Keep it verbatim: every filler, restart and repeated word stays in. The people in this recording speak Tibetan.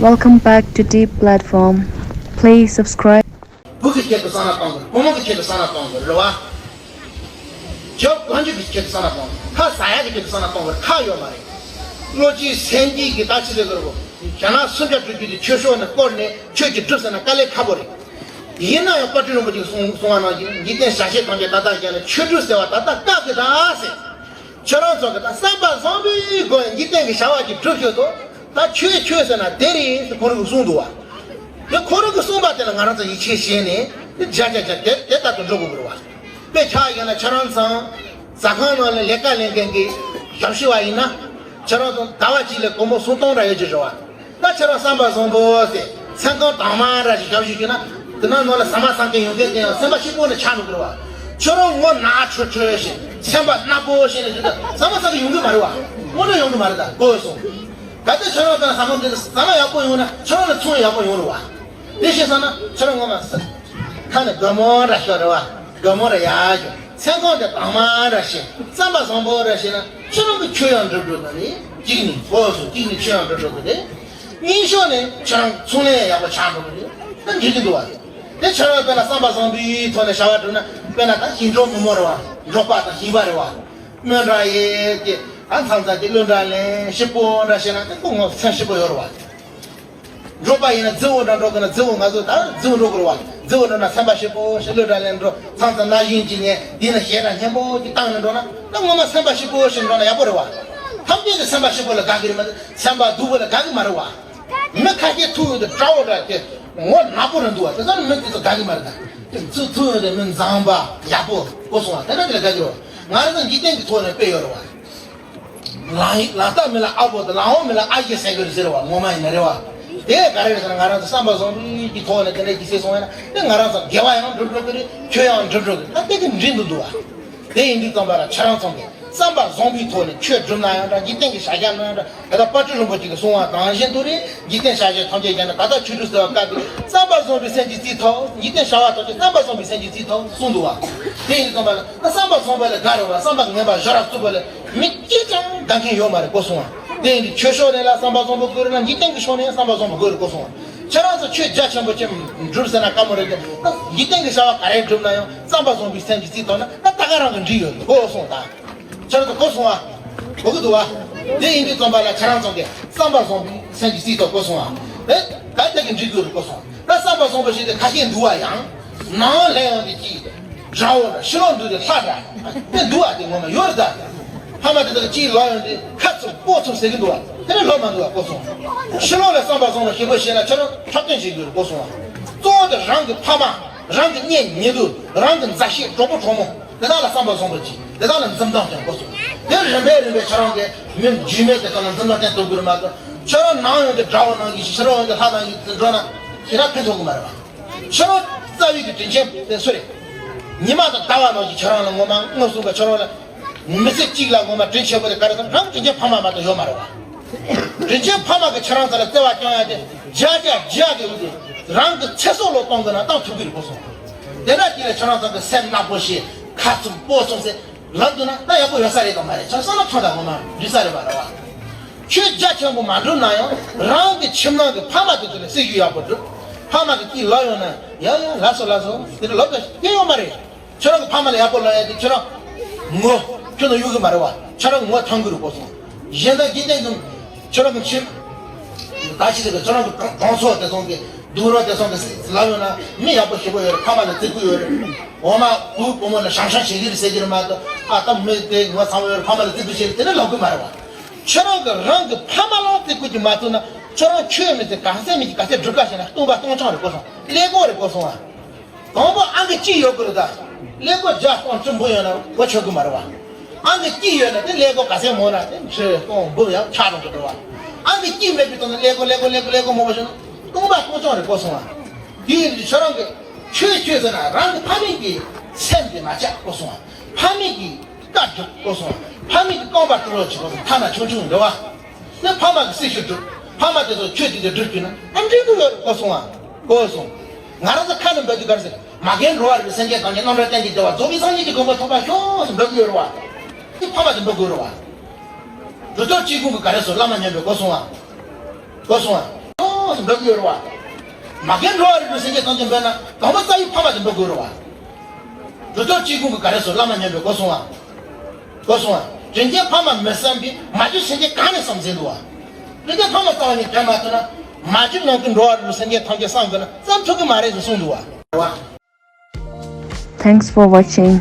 Welcome back to Deep Platform. Please subscribe. བུ་གི་ཆེད་དུ་བསམ་བློ་གཏོང་དགོས། བུ་མོ་གི་ཆེད་དུ་བསམ་བློ་གཏོང་དགོས་རེད་བ། ཇོ་གང་ཅིག་གི་ཆེད་དུ་བསམ་བློ་གཏོང་དགོས། ཁ་ཟ་ཡག་གི་ཆེད་དུ་བསམ་བློ་གཏོང་དགོས་ཁ་ཡོད་མ་རེད། བློ་སྐྱེས་སེམས་སྐྱེས་ཀྱི་ད་ཅི་ཟེར་དགོས་རེད་གོ། རྒྱ་ནག་སུམ་བརྒྱ་དྲུག་ཅུ་དེ་ཆོས་ཕྱོགས་ནས་བསྐོར་ནས་ཆོས་ཀྱི་སྒྲུབ་ཟེར་ན་དཀའ་ལས་ཁག་པོ་རེད། ཡིན་ན་ཡང་དཔལ་སྤྲུལ་རིན་པོ་ཆེས་གསུང་གསུང་བ་ནང་བཞིན་འཇིག་རྟེན་བྱ་བྱེད་ཐམས་ཅད་ད་ལྟ་བཞག་ནས་ཆོས་སྒྲུབ་ཟེར་བ་ད་ལྟ་བཀག་གི་ད་ཟེར། ཁྱོད་རང་ཚོ་གི་ད་བསམ་པ་བཟང་པོའི་སྒོ་ནས་འཇིག་རྟེན་གྱི་བྱ་བ་ཅིག་སྒྲུབ་ཤོག་དོ། ད་ཆོས་ཆོས་ཟེར་ན་དེ་རེད་ཟེར་ཁོ་རང་གིས་གསུངས་འདུག་བ། དེ་ཁོ་རང་གིས་གསུངས་པ་དེ་ལ་ང་རང་ཚོ་ཡིད་ཆེས་བྱས་ནས་དེ་བརྒྱ་ཆ་བརྒྱ་དེ་དེ་ལྟར་དུ་འགྲོ་དགོས་ཀྱི་རེད་བ། དཔེ་ཆ་ཡིན་ན་ཁྱོད་རང་ཚོ་ཟ་ཁང་ནང་ལ་ལས་ཀ་ལས་མཁན་གྱི་ཞབས་ཞུ་བ་ཡིན་ན་ཁྱོད་རང་ཚོ་ཟླ་བ་གཅིག་ལ་སྒོར་མོ་སུམ་སྟོང་འདྲ་ཡོད་ཀྱི་རེད་བ། ད་ཁྱེད་རང་བསམ་པ་བཟང་པོ་ཟེར་མཚན་གང་དང་མ་འདྲ་ཞིག་ཞབས་ཞུ་བྱས་ན་དེ་ནང་ནང་ལ་ཟ་མ་ཟ་མཁན་ཡོང་མཁན་དེ་ཡང་སེམས་པ་སྐྱིད་པོ་ནས་ཆགས་འགྲོ་གི་རེད་བ། ཁྱོད་རང་ངོ་ནག་ཁྲོལ་ཁྲོལ་ཞིག་སེམས་པ་ནག་པོ་ཞིག་ནས་ཟ་མ་ཟ་མཁན་ཡོང་གི་མ་རེད་བ། དངོས་གནས་ཡོང་གི་མ་རེད། ད་གོ་སོང་། ད་ལྟ་ཁྱོད་རང་ད་ཟ་མ་འདི་ཟ་མ་ཡག་པོ་ཡོང་ན་ཁྱོད་རང་ལ་ཚོང་ཡག་པོ་ཡོང་རེད་བ། དེ་བྱས་ཙང་ན་ཁྱོད་རང་ངོ་མ་ཟ་ཁ་ནས་སྒོར་མོ་འདྲ་ཞིག་རེད་བ། སྒོར་མོ་རེ་ཡག་ཞིག་མཚན་གང་དེ་དང་མ་འདྲ་ཞིག་བསམ་པ་བཟང་པོ་འདྲ་ཞིག་ན་ཁྱོད་རང་གི་ཆོས་ཡང་འགྲུབ་འགྲོ་གི་རེད། གཅིག་ནི་གོ་སོང་། གཅིག་ནི་ཆོས་ཡང་འགྲུབ་འགྲོ་གི་རེད། གཉིས་ཤོག་ནས་ཁྱོད་རང་ཚོང་ལས་ཡག་པོ་ཆགས་འགྲོ་གི་རེད། ད་འགྲིག་གི་འདུག་བ། དེ་ཁྱོད་རང་དཔེར་ན་བསམ་པ་བཟང་པོའི་ཐོག་ནས་བྱ་བ་སྒྲུབ་ན་དཔེར་ན་ད་ཞིང་འབྲོག་མི་མོ་རེད་བ། འབྲོག་པ་དང་ཞིང་པ་རེད་བ། སྨན་འདྲ་ཡས་ཀྱི་ཨ་མཚམས་མཚམས་ཀྱི་གླུ་འདྲ་ལེན་ཞིབ་པོ་འདྲ་བྱས་ན་དེ་ཁོ་ངོ་མཚན་ཞིབ་པོ་ཡོད་རེད་བ། འབྲོག་པ་ཡིན་ན་རྫི་བོ་འདྲ་འགྲོ་གི་ན་རྫི་བོ་ང་ཚོ་ད་རྫི་བོ་འགྲོ་གི་རེད་བ། རྫི་བོ་འགྲོ་ན་སེམས་པ་ཞིབ་པོ་ཞིག་གླུ་འདྲ་ལེན་འགྲོ་མཚམས་མཚམས་ན་ཡིན་གྱི་ནས་འདི་ན་གཞས་འདྲ་སྙན་པོ་ཅིག་བཏང་ནས་འགྲོ་ན་ད་ངོ་མ་སེམས་པ་ཞིབ་པོ་ཞིག་འགྲོ་ན་ཡག་པོ་རེད་བ། ཐམས་ཅད་ཀྱི་སེམས་པ་ཞིབ་པོ་ལ་དགའ་གི་རེད་མ་གཏོགས་སེམས་པ་སྡུག་པོ་ལ་དགའ་གི་མ་རེད་བ། མི་ཁ་ཤས་ཐུག་ཡོང་དུས་དགྲ་བོ་འདྲ་དེ་ངོ་ནག་པོ་རེད་འདུག་བ། དེ་ཚོ་ནི་མི་དེ་ཚོ་དགའ་གི་མ་རེད་ད། དེ་ཚོ་ཐུག་ཡོང་དུས་མི་མཛངས་པ་ཡག་པོ་གོ་སོང་བ། དེ་འདྲ་དེ་ལ་དགའ་གི་རེད་བ། ང་རང་ཚོ་འཇིག་རྟེན་གྱི་ཐོག་ནས་དཔེ་ཡོད་རེད་བ། ལང་ལང་སྟག་མི་ལ་ཨ་ཕོ་དང་ལང་བ་མི་ལ་ཨ་ཡེ་ཟེར་གི་རེད་ཟེར་བ། ངོ་མ་ཡིན་ན་རེད་བ། དེ་ག་རེ་རེད་ཟེར་ན་ང་རང་ཚོ་བསམ་པ་བཟང་པོའི་གི་ཐོག་ནས་དེ་འདྲ་གི་ཟེར་སོང་ཡ་ན་དེ་ང་རང་ཚོ་དགེ་བ་ཡང་འགྲུབ་འགྲོ་གི་རེད། ཆོས་ཡང་འགྲུབ་འགྲོ་གི་རེད། ད་དེ་གི་འགྲིག་འདུག་འདུག་བ། དེ་ཡིན་དུས་ཙམ་པ་ལ་ཁྱེད་རང་ཚོ་གི་བསམ་པ་བཟང་པོའི་ཐོག་ནས་ཆོས་སྒྲུབ་ན་ཡང་འདྲ། འཇིག་རྟེན་གྱི་བྱ་བཞག་ན་ཡང་འདྲ། དེ་ལྟར་དཔལ་སྤྲུལ་རིན་པོ་ཆེ་གིས་གསུངས་པ་དང་བཞིན་དུ་རེད། འཇིག་རྟེན་བྱ་བཞག་ཐམས་ཅད་ཀྱང་ནི་ད་ལྟ་ཆོས་སྒྲུབ་ཟེར་བ་བཀག་སྟེ་བསམ་པ་བཟང་པོའི་སེམས་ཀྱིས་རྩིས་ཐོབ། འཇིག་རྟེན་བྱ་བ་ཐམས་ཅད་བསམ་པ་བཟང་པོའི་སེམས་ཀྱིས་རྩིས་ཐོབ་གསུངས་འདུག་བ། དེ་ཡིན་དུས་ཙམ་པ་ལ་ད་བསམ་པ་བཟང་པོ་ལས་དགའ་རུང་བ་བསམ་པ་ངན་པ་གཞོལ་ར་བཙུགས་པ་ལས་མི་གཅིག་ཀྱང་དགའ་མཁན་ཡོད་མ་རེད་གོ་སོང་བ། དེ་ཡིན་དུས་ཆོས་ཕྱོགས་ནས་ལ་བསམ་པ་བཟང་པོ་དགོས་རེད་ན་འཇིག་རྟེན་གྱི་ཕྱོགས་ནས་བསམ་པ་བཟང་པོ་དགོས་རེད་གོ་སོང་བ། ཁྱེད་རང་ཚོ་ཆོས་རྒྱ་ཆེན་པོ་ཅན་སྒྲུབ་ཟེར་ན་དཀའ་མོ་རེད་དེ། ད་འཇིག་རྟེན་གྱི་བྱ་བ་ག་རེ་སྒྲུབ་ན་ཡང་བསམ་པ་བཟང་པོའི་སེམས་ཀྱིས་རྩིས་ཐོབ་ན་ད་ད་ག་རང་གི་འགྲིག་ཡོད་གོ་སོང་ད། ཁྱེད་རང་ཚོ་གོ་སོང་ཨ། གོ་གི་འདུག་བ། དེ་ཡིན་དུས་ཙམ་པ་ལ་ཁྱེད་རང་ཚོ་གི་བསམ་པ་བཟང་པོའི་སེམས་ཀྱིས་རྩིས་ཐོབ་གོ་སོང་ཨ། ཨེ། ད་དེ་གི་འགྲིག་དགོས་རེད་གོ་སོང་། ད་བསམ་པ་བཟང་པོ་ཞིག་དེ་ཁ་ཤས་འདུག་བ་ཡང་། ནང་ལས་ཡོང་དེ་ཅིག་དགྲ་བོ་འདྲ། ཕྱི་ལོགས་འདུག་དེ་ལྷ་འདྲ། དེ་འདུག་བ། དེ་ངོ་མ་ཡོད་རེད་ད། ཕ་མ་དེ་དག་ཅིག་ལོག་ཡོང་དེ་ཁ་ཚུམ་པོ་ཚུམ་ཟེར་གི་འདུག་བ། དེ་ནི་ལོག་མ་འདུག་བ་གོ་སོང་། ཕྱི་ལོགས་ལ་བསམ་པ་བཟང་པོ་ཞིག་པོ་ཞིག་ལ་ཁྱེད་རང་འཕྲོད་བསྟེན་བྱེད་དགོས་རེད་གོ་སོང་བ། གཙོ་བོ་དེ་རང་གི་ཕ་མ། རང་གི་གཉེན་ཉེ་དུ། རང་གི་མཛའ་བཤེས་གྲོགས་པོ་གྲོགས་མོ། དེ་དག་ལ་བསམ་པ་བཟང་པོ་གྱིས་དེ་དག་ལ་འཛུམ་མདངས་ཀྱང་གོ་སོང་། དེ་རིམ་པས་རིམ་པས་ཁྱེད་རང་གིས་མི་རྒྱུས་མེད་དེ་དག་ལ་འཛུམ་མདངས་བསྟན་ཐུབ་དགོས་རེད་མ་གཏོགས། ཁྱེད་རང་ནང་ཡོང་དུས་དགྲ་བོ་ནང་བཞིན་ཕྱི་རོལ་ཡོང་དུས་ལྷ་ནང་བཞིན་དུ་འགྲོ་ན་ཞེ་དྲག་ཕན་ཐོགས་ཀྱི་མ་རེད་བ། ཁྱེད་རང་རྩ་བའི་གི་དྲིན་ཆེན་དེ་སུ་རེད། ཉི་མ་དང་ཟླ་བ་ནང་བཞིན་ཁྱེད་རང་ལ་ངོ་མ་མངོན་སུམ་པ་ཁྱེད་རང་ལ་མི་ཚེ་གཅིག་ལ་ངོ་མ་དྲིན་ཆེན་པོ་དེ་ག་རེ་དང་རང་དྲིན་ཆེན་ཕ་མ་མ་གཏོགས་ཡོད་མ་རེད་བ། དྲིན་ཆེན་ཕ་མ་གིས་ཁྱེད་རང་ཚོ་ལ་བརྩེ་བ་བསྐྱང་ཡ་དེ་བརྒྱ་ཆ་བརྒྱ་གི་འོས་དེ་རང་གི་ཚེ་སྲོག་ལོ་གཏོང་དགོས་ན་བཏང་ཐུབ་ཀྱི་རེད་གོ་སོང་། དེ་འདྲ་ཅིག་ལ་ཁྱེད་རང་ཚོ་གི་སེམས་ནག་པོ་ཞིག་ཁ་ཚུམ་པོ་ཚུམ་ཟེར་ལབ་འདུག་ན་ད་ཡག་པོ་ཡོད་ས་རེད་དམ་མ་རེད། ཁྱེད་བསམ་བློ་ཐོངས་དང་ངོ་མ་འགྲིག་ས་རེད་པ་རེད་བ། ཆོས་རྒྱ་ཆེན་པོ་མ་འགྲུབ་ན་ཡང་རང་གི་ཁྱིམ་ནང་གི་ཕ་མ་དེ་ཚོ་ལ་སྲི་ཞུ་ཡག་པོ་སྒྲུབ། ཕ་མ་གི་ཅིག་ལབ་ཡོང་ན་ཡ་ཡ་ལགས་སོ་ལགས་སོ་དེ་འདྲ་ལབ་ད་སྐྱེ་ཡོད་མ་རེད། ཁྱོད་རང་གི་ཕ་མ་ལ་ཡག་པོ་ལབ་ཡ་དེ་ཁྱོད་རང་ངོ་ཁྱོད་ནང་གཡུག་གི་མ་རེད་བ། ཁྱོད་རང་ངོ་ཐང་གི་རུ་གོ་སོང་། གཞན་དག་འཇིག་རྟེན་གྱི་ཁྱོད་རང་གི་ཁྱིམ་ད་ཅི་ཟེར་གི་ཁྱོད་རང་གི་གྲོང་ཚོ་དེ་ཚོ་གི་སྡུག་རོགས་དེ་ཚོ་གི་ལབ་ཡོང་ན་མི་ཡག་པོ་ཞེ་པོ་ཡོད་རེད། ཕ་མ་ལ་བརྩི་བཀུར་ཡོད་རེད། འོ་མ་བུ་བུ་མོ་ལ་བྱམས་བྱམས་བྱེད་ཀྱི་རེད་ཟེར་གྱི་རེད་མ་གཏོགས། ཨ་ད་མི་དེ་ངོ་ཚ་བོ་ཡོད་རེད། ཕ་མ་ལ་བརྩི་བཀུར་བྱེད་རེད་དེ་འདྲ་ལབ་གི་མ་རེད་བ། ཁྱོད་རང་གི་རང་གི་ཕ་མ་ལ་བརྩི་བཀུར་གྱི་མ་ཐུབ་ན་ཁྱོད་རང་ཆོས་མི་ཚེ་ག་ཚད་མི་གི་ག་ཚད་སྒྲུབ་ག་ཞེ་ན་སྟོང་པ་སྟོང་རྐྱང་རེད་གོ་སོང་། ཀླད་ཀོར་རེད་གོ་སོང་ཨ། དང་པོ་ཨང་ཀི་གཅིག་ཡོད་དགོས་རེད་ད། ཀླད་ཀོར་བརྒྱ་སྟོང་བཅུ་འབུམ་ཡོད་ན་གོ་ཆོད་གི་མ་རེད་བ། ཨང་ཀི་གཅིག་ཡོད་ན་དེ་ཀླད་ཀོར་ག་ཚད་མང་ན་དེ་ཁྲི་སྟོང་འབུམ་ཡང་ཆགས་འགྲོ་གི་འདུག་བ། ཨང་ཀི་གཅིག་མེད་པའི་ཐོག་ནས་ཀླད་ཀོར་ཀླད་ཀོར་ཀླད་ཀོར་མང་པོ་བྱུང་ན་སྟོང་པ་སྟོང་རྐྱང་རེད་གོ་སོང་བ། དེ་ཡིན་དུས་ཁྱོད་རང་གི་ཆོས་ཆོས་ཟེར་ན་རང་གི་ཕ་མེས་ཀྱི་སེམས་དེ་མ་ཆགས་གོ་སོང་བ། ཕ་མེས་ཀྱི་བཀའ་སྒྲུབ་གོ་སོང་བ། ཕ་མེས་ཀྱི་རྐང་པ་བཀྲུ་རོགས་བྱེད་གོ་སོང་། ཐ་ན་ཆུང་ཆུང་འདྲ་བ། ནི་ཕ་མ་གི་སྲི་ཞུ་སྒྲུབ། ཕ་མ་དེ་ཚོ་ཆོས་དེ་དེ་སྒྲུབ་ཀྱི་ན་ཨ་འགྲིག་གི་ཡོད་རེད་གོ་སོང་ཨ། གོ་སོང་། ང་རང་ཚོ་ཁ་ནས་འབོད་དུས་ག་རེ་ཟེར། མ་རྒན་འགྲོ་བ་རེད་པས་སེམས་ཅན་ཐམས་ཅད་རྣམ་གྲོལ་གཏན་གྱི་བདེ་བ་རྫོགས་པའི་སངས་རྒྱས་ཀྱི་གོ་འཕང་ཐོབ་པར་ཤོག་ཟེར་འབོད་ཀྱི་ཡོད་རེད་བ། དེ་ཕ་མ་དེ་འབོད་དགོས་རེད་བ། རུ་ཐོག་གཅིག་ཁུང་གི་ག་རེ་ཟེར་བླ་མ་ཉན་པས་གོ་སོང་ཨ། གོ་སོང་ཨ། ལོགས་སུ་འགྲོ་གི་ཡོད་རེད་བ། མ་རྒན་འགྲོ་བ་རིགས་དྲུག་སེམས་ཅན་ཐམས་ཅད་འབད་ན་དང་པོ་རྩ་བའི་ཕ་མ་དེ་འགྲོ་དགོས་རེད་བ། རུ་ཚོགས་གཅིག་ཀུན་གྱི་ག་རེ་སོ་བླ་མ་ཉམས་པའི་གོ་སོང་བ། གོ་སོང་བ། དྲིན་ཅན་ཕ་མ་མི་བསམ་པའི་མ་གྱུར་སེམས་ཅན་གང་ནས་བསམ་ཟིན་འདུག་བ། དྲིན་ཅན་ཕ་མ་རྩ་བ་ནས་དྲན་མ་ཐུབ་ན། མ་གྱུར་ནང་དུ་འགྲོ་བ་རིགས་དྲུག་སེམས་ཅན་ཐམས་ཅད་བསམ་དགོས་ན་བསམ་ཐུབ་ཀྱི་མ་རེད་ཟེར་གསུངས་འདུག་བ། Thanks for watching.